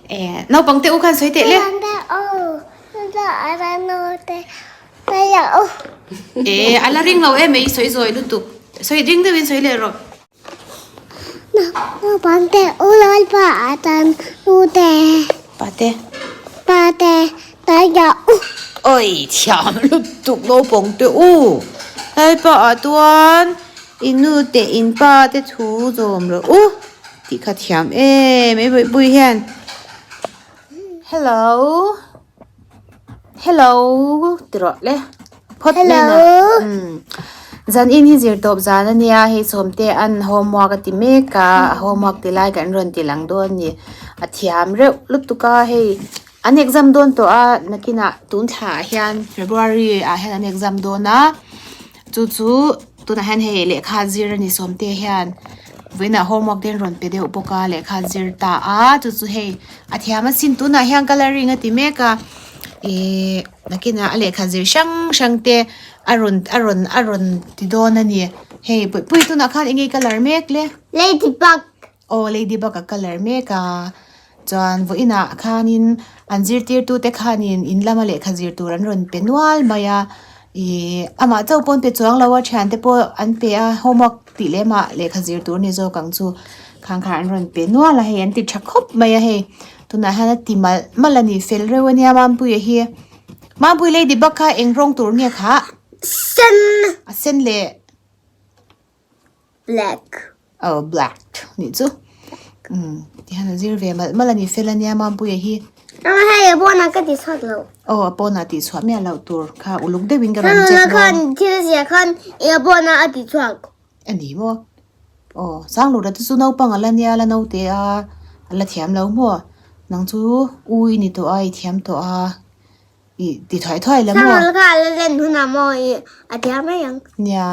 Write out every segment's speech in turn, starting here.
E naupang te u khan sawi teh le. Naupang te u lalpa ah chuan nu te pa te u. E a la ring lo em mai sawi zawi lutuk sawi ring deuhin sawi leh rawh. Naupang te u lalpa ah chuan nu te pa te pa te pa te u. Oi thiam lutuk naupang te u lalpa ah chuan i nu te in pa te thu zawm rawh u. Tih kha thiam em em bawih bawih hian hello hello ti rawh le phawt mai na umm zan in hi zir tawp zan ania hei sawmte an homework a ti mek a a homework ti lai kan rawn ti lang dawn a ni a thiam reuh lutuk a hei an exam dawn tawh a nakinah tun thla ah hian february ah hian an exam dawn a. Chu chu tunah hian hei lehkha zir a ni sawmte hian vawiinah homework te an rawn pe deuh bawk a lehkha zir ta a chu chu hei a thiam asin tunah hian colouring a ti mek a ihh nakinah a lehkha zir hrang hrang te a rawn a rawn a rawn ti dawn a ni hei puipuii tunah khan eng nge colour mek le. Ladybug. Aw ladybug a colour mek a chuan vawiinah khanin an zirtirtu te khanin in lama lehkha zir tur an rawn pe nual mai a ihh amah chauh pawh an pe chuang lo a thiante pawh an pe a homework tih leh amah lehkha zir tur a ni zawk ang chu khang kha an rawn pe nual a hei an ti tha khawp mai a hei tunah hian a ti malh malh a ni fel reuh a nia Mampuia hi Mampui ladybug kha eng rawng tur nge khah sen a sen leh. Black. Oh black nih chu. Um tihian a zir ve malh malh a ni fel ania Mampuia hi. Ama hei a pawnah ka ti chhuak lo. Oh a pawnah tih chhuah miah loh tur kha uluk deuhin ka rawn check dawn. Khan thil zia khan i a pawnah a ti chhuak. A ni maw? Oh Sanglura te chu naupang a la nia la naute a a la thiam lo maw? Nang chu u i ni tawh a i thiam tawh a. I ti thuai thuai la maw? Sangal kha a la len hunah maw i a tia mai ang. Nia,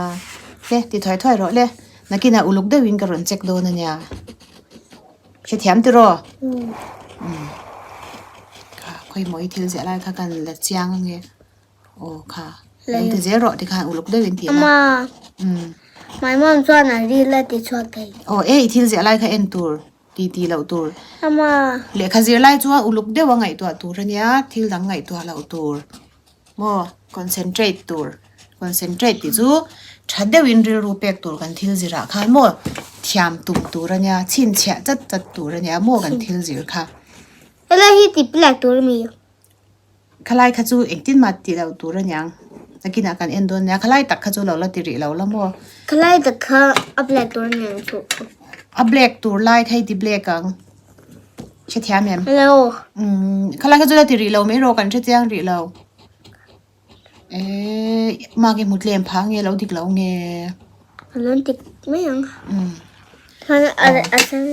le ti thuai thuai rawh le. Nakinah uluk deuhin ka rawn check dawn a nia. Hrethiam tiraw? Umm. Kha khawimaw i thil ziah lai kha kan la chiang ange. Aw kha. Lo ti zel rawh tikhan uluk deuhin ti la. Ama. Umm. My mom chuan a ril a ti chhuak thei. Aw e i thil ziah lai kha en tur. Ti ti loh tur. Ama. Lehkha zir lai chuan uluk deuh a ngaihtuah tur a nia, thil dang ngaihtuah loh tur. Maw? Concentrate tur. Concentrate tih chu tha deuhin rilru pek tur kan thil zirah khan maw thiam tum tur a nia, chhinchhiah chat chat tur a nia maw kan thil zir kha. Helai hi ti black tur a mi? Khalai kha chu engtin mah tih loh tur a niang. Nakinah kan en dawn nia. Khalai tak kha chu lo la ti rih lo la maw? Khalai tak kha a black tur a niang chu. A black tur lai kha i ti black ang. Hrethiam em? Hello. Umm khalai kha chu la ti rih lo mai rawh kan hrechiang rih lo. Eee mark i hmu tlem phah nge lo dik lo nge? A lo dik mai ang. Umm. Khan a a sen.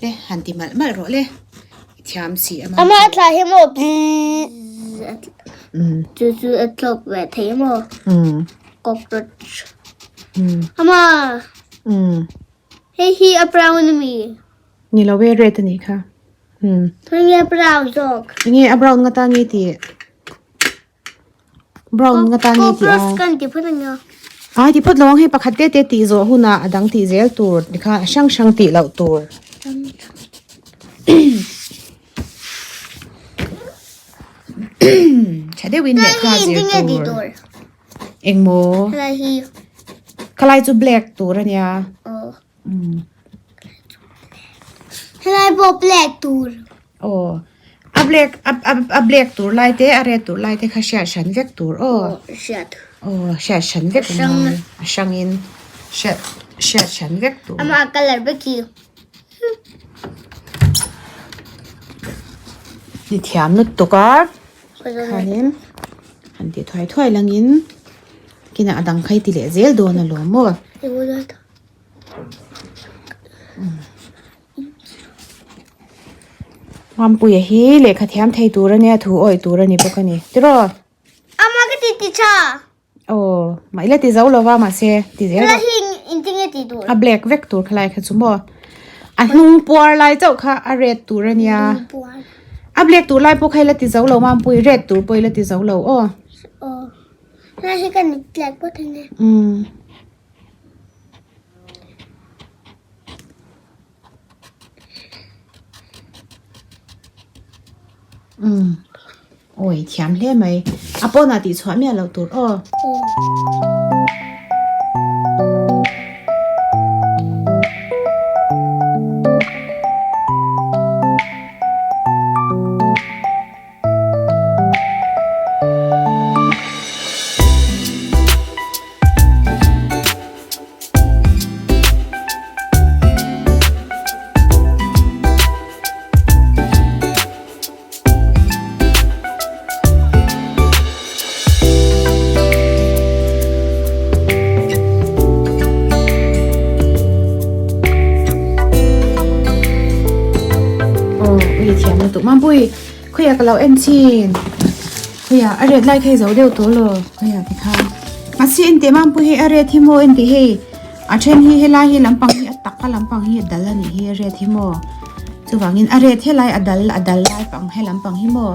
Le han ti malh malh rawh le. I thiam si a Ama a thla hi maw chu chu a thlawk ve thei maw? Umm. Cockroach. Umm. Ama. Umm. Hei hi a brown ami? Ni lo e red a nih kha. Umm. Hei hi a brown zawk. Enge a brown nga ta nge tih? Brown nga tan nge tih a. Cockroach kan ti phawt ania. Ai ti phawt lo ang hei pakhat te te tih zawh hunah a dang tih zel tur tikhan a hrang hrang tih loh tur. Tha deuhin lehkha zir tur. Engmaw? Khalai chu black tur ania. Helai pawh black tur. Aw a black a a a black tur lai te a red tur lai te kha hriat hran vek tur aw. Aw hriat. Aw hriat hran vek a ngai a hrangin hriat hriat hran vek tur. Amah colour vek hi. Ni thiam lutuk a khanin han ti thuai thuai langin kinah a dang kha i ti leh zel dawn alawm maw. Mampuia hi lehkha thiam thei tur a nia thu awih tur a ni bawk a ni tiraw? Ama ka ti ti tha. Aw mah ila ti zo lova mahse ti zel rawh. Hi engtin nge ti tur? A black vek tur khalai kha chu maw? A hnung puar lai chauh kha a red tur a nia. A black tur lai pawh kha ila ti zo lo Mampui red tur pawh ila ti zo lo aw. Aw helai hi ka ni black pawh thei nia. Umm. Umm awi thiam hle mai a pawnah tih chhuah miah loh tur aw. Aw ui thiam lutuk Mampui khawiah ka lo en chin khawiah a ret lai kha i zo deuh tawh law khawiah tikhan mahse enteh Mampui hei a ret hi maw enteh hei A then hi helai hi lampang hi a tak a lampang hi a dal a nih hi a ret hi maw chuvangin a ret helai a dal a dal lai pang he lampang hi maw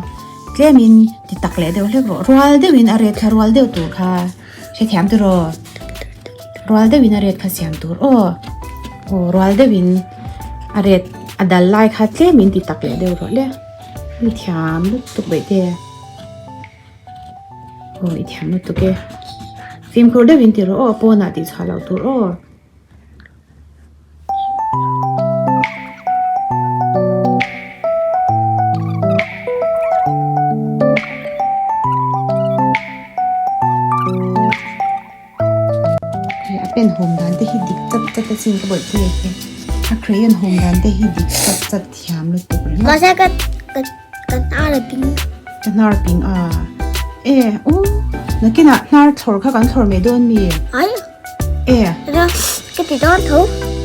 tlemin ti tak leh deuh hlek rawh rual deuhin a ret kha rual deuh tur kha hrethiam tiraw rual deuhin a ret kha siam tur aw aw rual deuhin a ret a dal lai kha tlemin ti tak leh deuh rawh le mi thiam lutuk daih te. Aw i thiam lutuk e. Fimkhur deuhin ti rawh aw pawnah tih chhuah loh tur aw. A pen hawm dan te hi dik chat chat a chin ka bawih pui a hi. A crayon hawm dan te hi dik chat chat thiam lutuk ringawt. Mahse ka ka ka hnar a ping. Ka hnar ping a. E u nakinah hnar thlawr kha kan thlawr mai dawn mi? Ai. E. Ra ka ti dawn tho.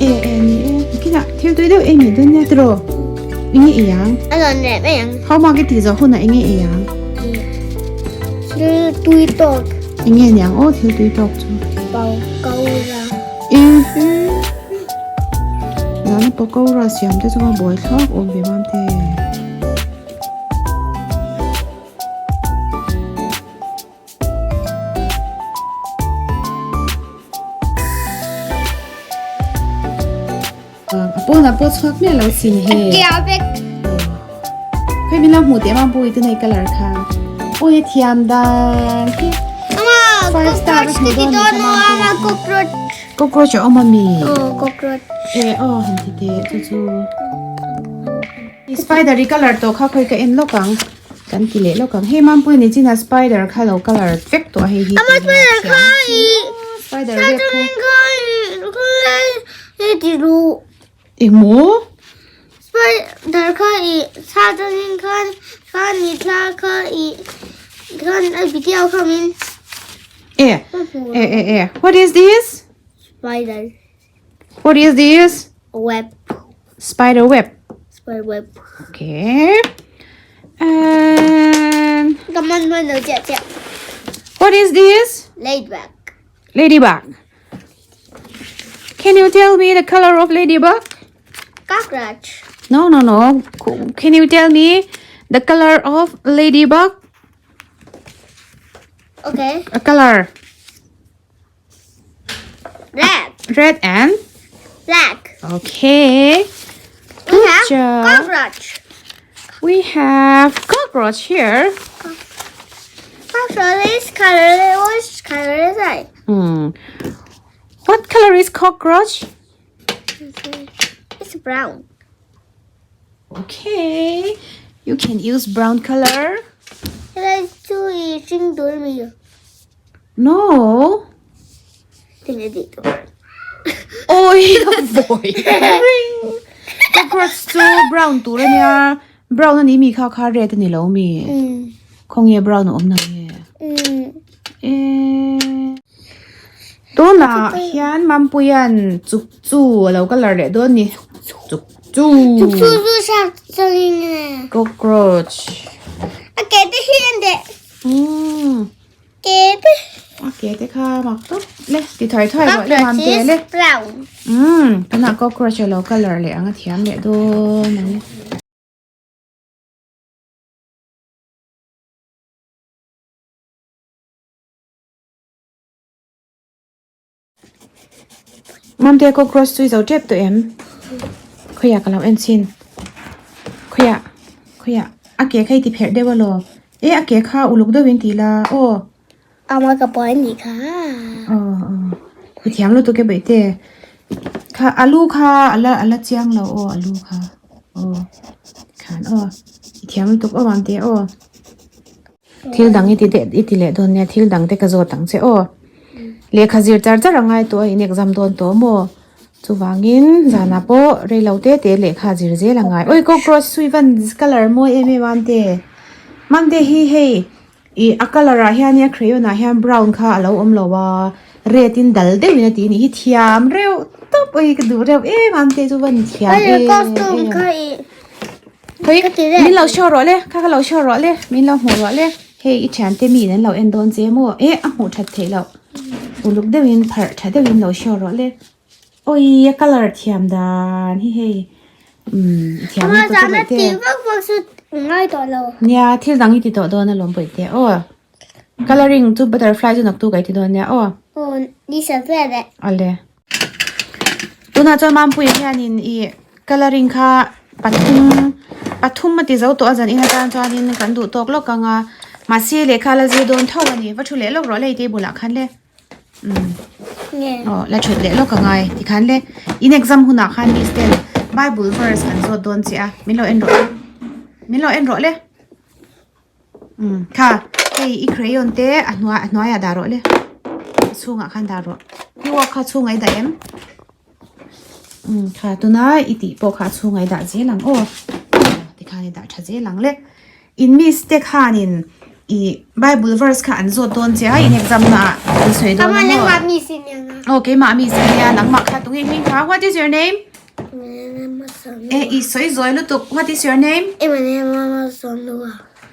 E e ni e nakinah thil tui deuh ei mai dawn nia tiraw? Enge ei ang? A rawn reh mai ang. Homework i tih zawh hunah enge ei ang? Thil tui tawk. Enge niang aw thil tui tawk chu? Pakora. E Nana pakora siam te chu a buai thlak awm ve mam te. A pawnah pawh chhuak miah lo sin he. Kia vek. Khoi min lo hmuh teh mang pui tunei color kha. Oi a thiam dan khi. Ama Five star cockroach hmuh ka ti dawn dawn ni lo kha ama mang pui. cockroach. Cockroach a awm ami? Aw cockroach. E aw han ti teh chu chu. Spider i color tawh kha khoi ka en lawk ang. Kan ti leh lawk ang. Hei Mampui ni chin a spider kha lo color vek tawh a hei hi. Ama spider kha i Spider web kha. kha i ti ru. Engmaw? Spider kha i thla atangin khan khan i thla kha i khan a video kha min. E e e e what is this? Spider. What is this? Web. Spider web. Spider web. Okay. And Come on, man, no, yeah, yeah. What is this? Ladybug. Ladybug. Can you tell me the color of ladybug? Cockroach. No, no, no. Can you tell me the color of ladybug? Okay. A color. Red. Red and? Black. Okay. We have job. cockroach. We have cockroach here. Cockroach is color. Which color is it? What color is cockroach? It's brown. Okay. You can use brown color. No. Oi boy. Cockroach chu brown tur a nia. Brown a ni mi kha kha red a ni lo mi. Khawnge brown a awm na nge. Eee. Tunah hian Mampuia'n chuk chu a lo colour leh dawn ni. Chuk chu. Chuk chu chu sap changin. Cockroach. A ke te hi an deh. Umm. Ke te. A ke te kha mak tawp le ti thai thai rawh le mam te le. Brown. Umm tunah cockroach a lo colour leh ang a thiam leh dawn a ni. Mamte cockroach chu i zo tep tawh em? Khawiah ka lo en chhin. Khawiah khawiah. A ke kha i ti pherh deuh alaw. E a ke kha uluk deuhin ti la aw. Ama ka pawi anih kha. Aw aw. I thiam lutuk e baihte. Kha alu kha ala ala chiang lo aw alu kha aw khan aw. I thiam lutuk aw Mamte aw. Thil dang i ti deh i ti leh dawn nia thil dang te ka zawt ang che aw. Lehkha zir char char a ngai tawh a in exam dawn tawh maw? Chuvangin zanah pawh rei lo te te lehkha zir zel a ngai. Awi cockroach sui van colour mawi em em Mamte. Mamte hi hei ih a colour ah hian a crayon ah hian brown kha a lo awm lo a red in dal deuhin a ti a nih hi thiam reuh tawp awi ka duh reuh em Mamte chu van thiam em em. Khawi min lo show rawh le kha ka lo show rawh le min lo hmuh rawh le hei i thiante mi in an lo en dawn che maw eh a hmuh that theih loh uluk deuhin pharh tha deuhin lo show rawh le awi a colour thiam dan hi hei umm i thiam lutuk e bawihte nia thil dang i ti tawh dawn alawm bawihte aw colouring chu butterfly chu naktuk a i ti dawn nia aw awle. Tunah chuan Mampuia hianin ih colouring kha pathum pathum a ti zo tawh a zan in atan chuanin kan duh tawk lawk ang a mahse lehkha la zir dawn tho a ni va thu leh lawk rawh le i table ah khan le umm aw la that leh lawk angai tikhan le in exam hunah khan miss ten bible verse an zawt dawn che a min lo en rawh min lo en rawh le. Umm kha hei i crayon te a hnuai a hnuaiah dah rawh le a chhungah khan dah rawh i work kha a chhungah i dah em umm kha tuna i tih pawh kha a chhungah i dah zel ang aw tikhan i dah tha zel ang le in miss te khanin ih bible verse kha an zawt dawn che a in exam na ah an sawi dawn a maw aw keimah miss a nia nangmah kha tunge hming kha what is your name? Eh i sawi zawi lutuk what is your name?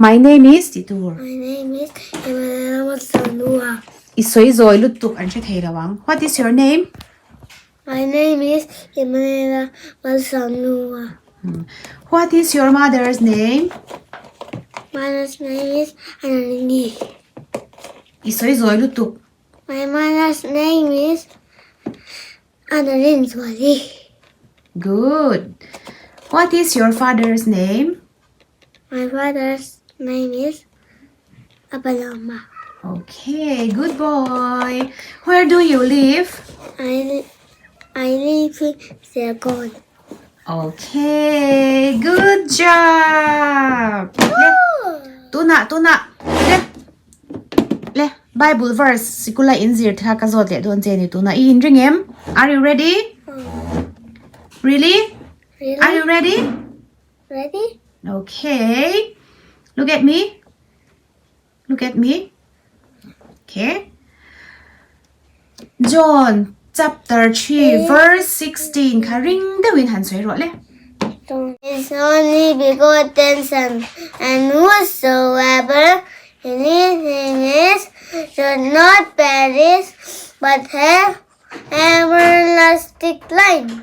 My name is tih tur. My name is Emmanuel I sawi zawi lutuk an hre thei lo ang what is your name? My name is Emmanuel Malsawmnua. What is your mother's name? Mother's name is Ananini. I sawi zawi lutuk. My mother's name is Analinzuali. Good. What is your father's name? My father's name is Abalama. Okay, good boy. Where do you live? I, I live in Sergon. Okay, good job. Le, tuna, tuna. Le, Le, Bible verse sikula in zir te kha ka zawt leh dawn che ni tuna i inring em? Are you ready? Really? Really? Are you ready? Ready? Okay. Look at me. Look at me. Okay. John chapter 3 verse 16 kha ring deuhin han sawi rawh le. His only begotten Son, and whosoever believes in him should not perish, but have everlasting life.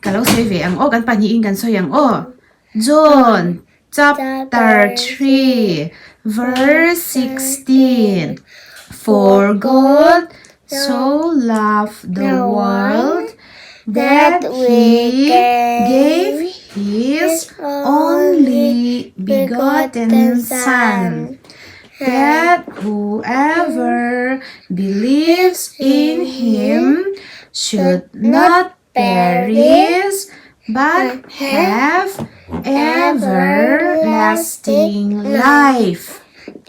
Ka lo sawi ve ang aw, kan pahnihin kan sawi ang aw. John chapter 3 verse 16 For God so loved the world that he gave his only begotten Son, that whoever believes in him should not perish but have everlasting life.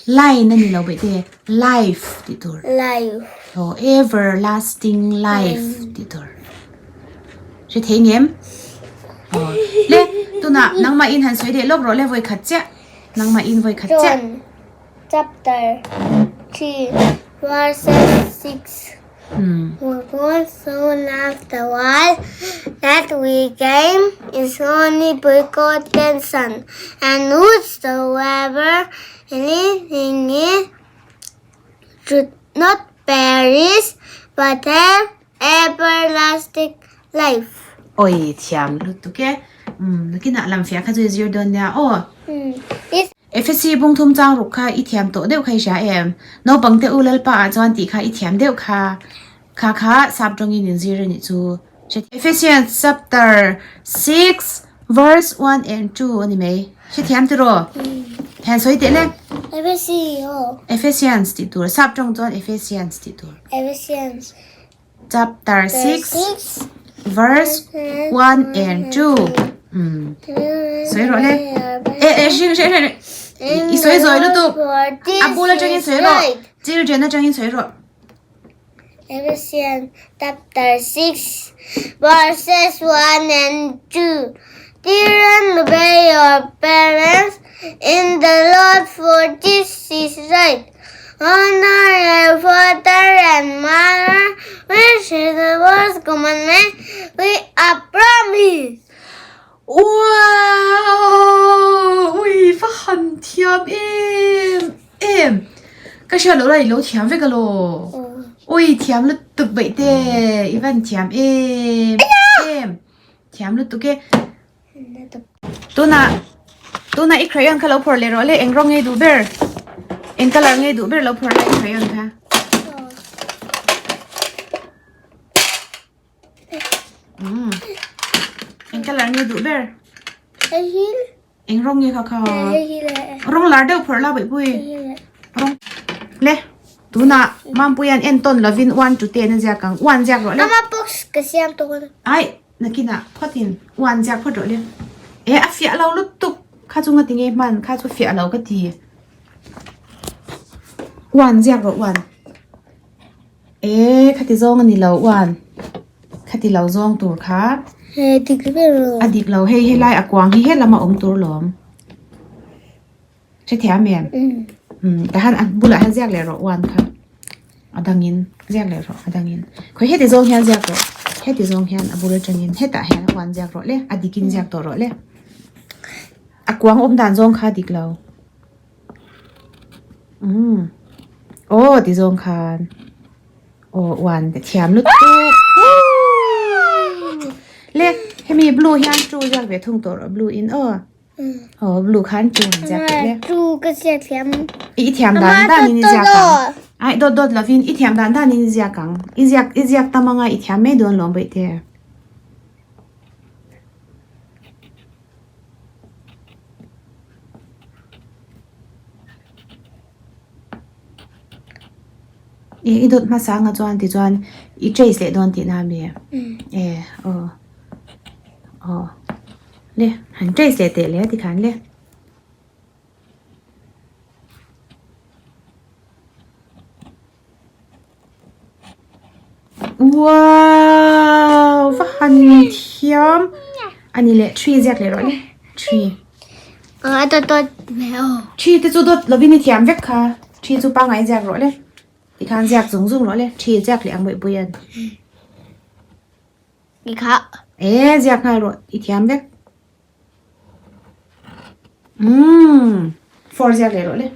Line a ni lo bawih te, life tih tur. Life. Aw, everlasting life tih tur. Hre thei ngem? Aw, le, tunah nangmah in han sawi leh lawk rawh le vawi khat chiah. Nangmah in vawi khat chiah. John chapter 3 verses 6. For God so loved the world that we gave his only begotten Son, and whosoever believes in him should not perish but have everlasting life. Oi thiam lutuk e. Umm nakinah lam fiah kha chu i zir dawn nia aw. This Efesi bung thum chang ruk kha i thiam tawh deuh kha i hria em? Naupang te u Lalpa ah chuan tih kha i thiam deuh kha. Kha kha sap tawngin in zir a nih chu. Ephesians chapter 6. Verse 1 and 2 a ni mai. Hrethiam tiraw? Hian sawi teh le. Ephesians tih tur. Sap tawng chuan Ephesians tih tur. Ephesians. Chapter 6 verse 1 and 2. Hmm. Sawi rawh le. E e hring hring hring. I sawi zawi lutuk. A bul atangin sawi rawh. Children atangin sawi rawh. Ephesians chapter 6 verses 1 and 2. Children, obey your parents in the Lord, for this is right. Honor your father and mother, which is the first commandment with a promise. Wow! Ui, va han thiam em em! Ka hriat loh lai i lo thiam vek alaw. Ui, thiam lutuk baih te, i van thiam em em! Thiam lutuk e. Tunah, tunah i crayon kha lo phawrh leh rawh le, eng rawng nge duh ber? Eng colour nge duh ber lo phawrh la i crayon kha. Umm. Eng colour nge duh ber? Hei hi. Eng rawng nge kha kha? Hei hi le. Rawng lar deuh phawrh la Baihpui. Rawng le. Tunah Mampuia'n entawn lovin one to ten a ziak ang. One ziak rawh le. Ama box ka siam tawh a. Ai, nakinah phawtin one ziak phawt rawh le. E a fiah lo lutuk. Kha chu ngati nge hman kha chu fiah lo ka ti. One ziak rawh one. E khati zawng a ni lo uan khati lo zawng tur kha He dik ber lo. A dik lo hei helai a kuang hi helama awm tur lawm. Hrethiam em? Umm tahan a bulah hian ziak leh rawh uan kha a dangin ziak leh rawh a dangin khawi heti zawng hian ziak rawh heti zawng hian a bul atangin hetah hian uan ziak rawh le a dikin ziak tawh rawh le a kuang awm dan zawng kha a dik lo. Umm aw ti zawng khan aw uan ka thiam lutuk le hemi blue hian two ziak ve thung tawh rawh blue in aw aw blue khan two an ziak tawh le two ka ziak thiam i thiam dan dan in i ziak ang ai dawt dawt lovin i thiam dan dan in i ziak ang i ziak i ziak tam anga i thiam mai dawn lawm baih te. E i dawt hmasa anga chuan tichuan i trace leh dawn tihna a mi e aw aw le han trace leh teh le tikhan le. Wow! Va han thiam! Ani leh tree ziak leh rawh le. Tree. A dawt dawt ve aw. Tree te chu dawt lovin i thiam vek kha. Tree chu pangngai ziak rawh le. Tikhan ziak zung zung rawh le. Tree ziak leh ang bawihpui an. Ni kha. E ziak nghal rawh i thiam vek. Umm four ziak leh rawh le.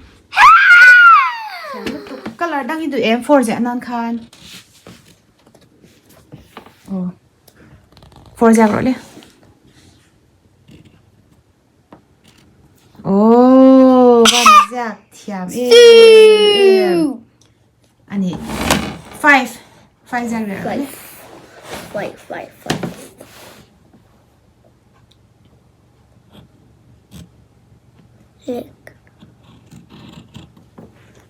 Colour dang i duh em four ziah nan khan. Aw four ziak rawh le. Aw van ziak thiam em em. Ani five five ziak leh rawh le. Five five five.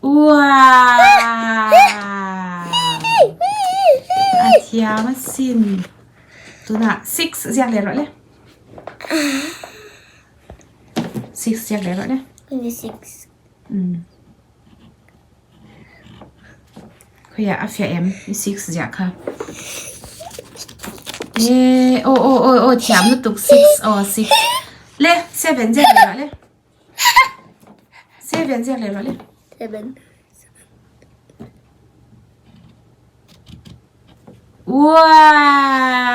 Wow! A thiam a sin. Tunah 6 ziak leh rawh le. 6 ziak leh rawh le. 6. Um. Khawiah a fiah em i six ziah kha e aw aw aw aw thiam lutuk six aw six le seven ziak leh rawh le seven ziak leh rawh le seven Wow!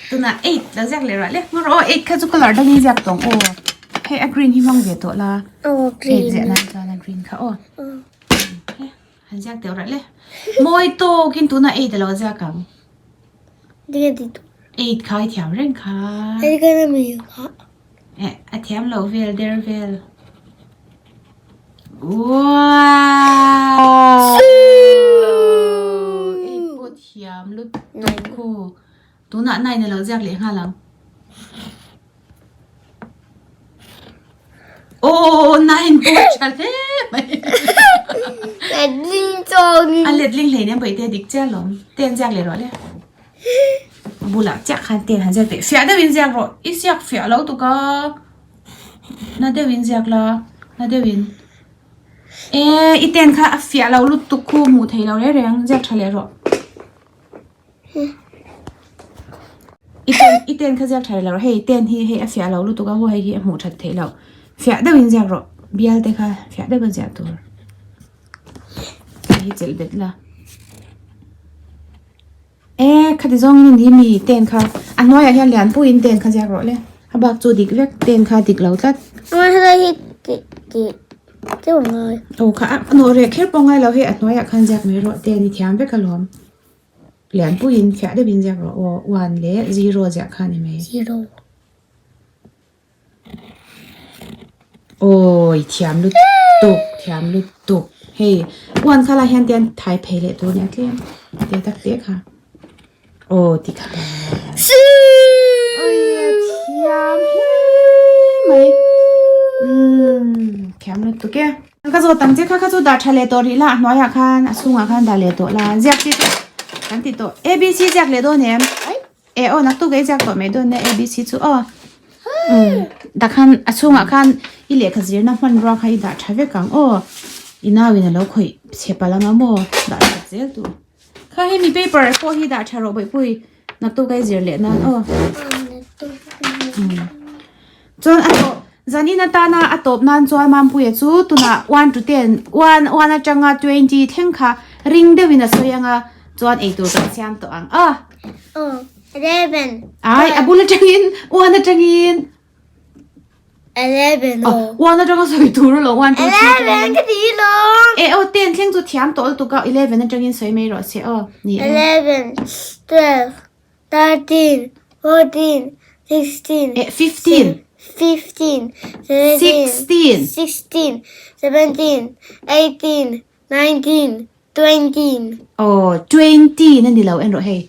Tuna eight la ziak leh rawh le. Ngur aw eight kha chu colour dangin ziak tawng aw. Hei a green hi hmang ve tawh la. Aw green. Eight ziah nan chuan a green kha aw. Han ziak teuh rawh le. Mawi tawkin tuna eight a lo ziak ang. Ding a ti tu. Eight kha i thiam reng kha. Hei ka na mi kha. Eh, a thiam lo vel der vel. Wow! Ei pawh thiam lutuk khu. Tunah nine a lo ziak leh nghal ang. Aw 9 pawh tha hle mai. Letling zawngin. A letling hleinem pawh i te dik chiah alawm. Ten ziak leh rawh le. A bulah chiah khan ten han ziak teh. Fiah deuhin ziak rawh. I ziak fiah lo tuk a. Na deuhin ziak la. Na deuhin. E i ten kha a fiah lo lutuk khu hmuh theih lo reng reng. Ziak tha leh rawh. I ten i ten kha ziak tha leh lo rawh. Hei ten hi hei a fiah lo lutuk a hu hei hi a hmuh that theih loh. Fiah deuhin ziak rawh. Bial te kha fiah deuh a ziah tur. Hei hi chelh bet la. E khati zawngin a ni mi ten kha a hnuaiah hian lian puiin ten kha ziak rawh le. A bak chu dik vek ten kha dik lo tlat. Aw kha a nawh reh kher pawh ngai lo hei a hnuaiah khan ziak mai rawh ten i thiam vek alawm. Lian puiin fiah deuhin ziak rawh aw one leh zero ziah kha a ni mai. Awi thiam lutuk thiam lutuk hei one kha lai hian tian thai phei leh tur nia tlem te tak te kha aw ti kha awi thiam hle mai umm thiam lutuk e ka zawt ang che kha kha chu dah tha leh tawh rih la a hnuaiah khan a chhungah khan dah leh tawh la ziak chi chu kan ti tawh A B C ziak leh dawn em. E aw naktuk ei ziak tawh mai dawn nia ABC chu aw. Umm tah khan a chhungah khan i lehkha zirna hmanrua kha i dah tha vek ang aw. I nau in a lo khawih chhe palh ang a maw dah that zel tur. Kha hemi paper pawh hi dah tha rawh bawihpui naktuk ei zir leh nan aw. Umm chuan a tawp zanin atana a tawp nan chuan Mampuia chu tunah one to ten one one atanga twenty thleng kha ring deuhin a sawi ang a chuan eitur kan siam tawh ang aw. Oh, 11. Ai, a bul atangin, 1 atangin. 11. Oh, 1 atanga sawi tur lo, 1 2 3. 11 ka ti lo. E oh, 10 thleng chu thiam tawh lutuk a, 11 atangin sawi mai rawh se aw. Ni e. 11, 12, 13, 14, 16. E 15. 15, 17, 16. 16, 17, 18, 19, 20. Aw, 20 na ni lo en rawh hei.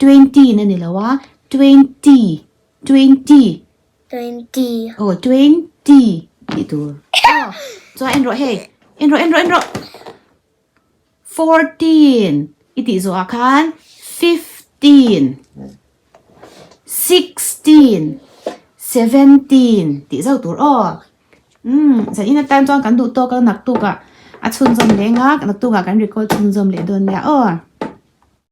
20 na ni lo a, 20, 20. 20. Aw, 20 tih tur. Aw, chuan en rawh hei. En rawh, en rawh, en rawh. 14 i tih zawhah khan 15, 16, 17 tih zauh tur aw. Umm zanin atan chuan kan duh tawk a naktuk ah a chhunzawm leh eng a naktuk ah kan record chhunzawm leh dawn nia aw.